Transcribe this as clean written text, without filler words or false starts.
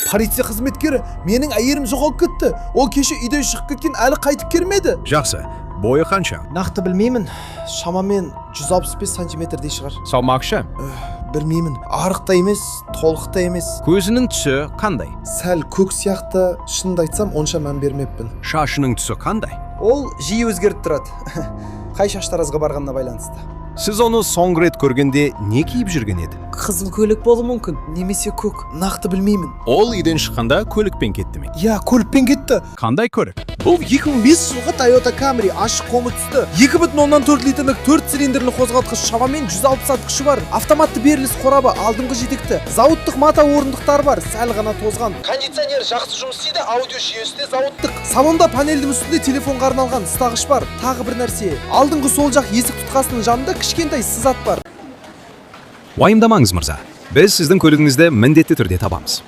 Полиция қызметкері, менің әйелім жоғалып кетті. Ол кеше үйден шығып кеткен, әлі қайтып келмеді. Жақсы. Бойы қанша? Нақты білмеймін, шамамен 165 сантиметрдей шығар. Салмағы ше? Білмеймін, арық та емес, толық та емес. Көзінің түсі қандай? Сәл көк сияқты, шынымды айтсам, онша мән бермеппін. Шашының түсі қандай? Ол жиі өзгеріп тұрады, қай шаштаразға барғанына байланысты. Сіз оны соңғы рет көргенде не киіп жүрген еді? Қызыл көйлек болуы мүмкін немесе көк, нақты білмеймін. Ол үйден шыққанда көлікпен кетті ме? Иә, көлікпен кетті. Қандай көлік? Бұл 2005 жылғы Toyota Camry, ашық қоңыр түсті. 2,4 литрлік 4 цилиндрлі қозғалтқыш, шамамен 160 ат күші бар. Автоматты беріліс қорабы, алдыңғы жетекті. Зауыттық мата орындықтар бар, сәл ғана тозған. Кондиционер жақсы жұмыс істейді, аудио жүйесі де зауыттық. Салонда панельдің үстінде телефонға арналған ұстағыш бар. Тағы бір нәрсе, алдыңғы сол жақ есік тұтқасының жанында кішкентай сызат бар. Уайымдамаңыз, мырза. Біз сіздің көлігіңізді міндетті түрде табамыз.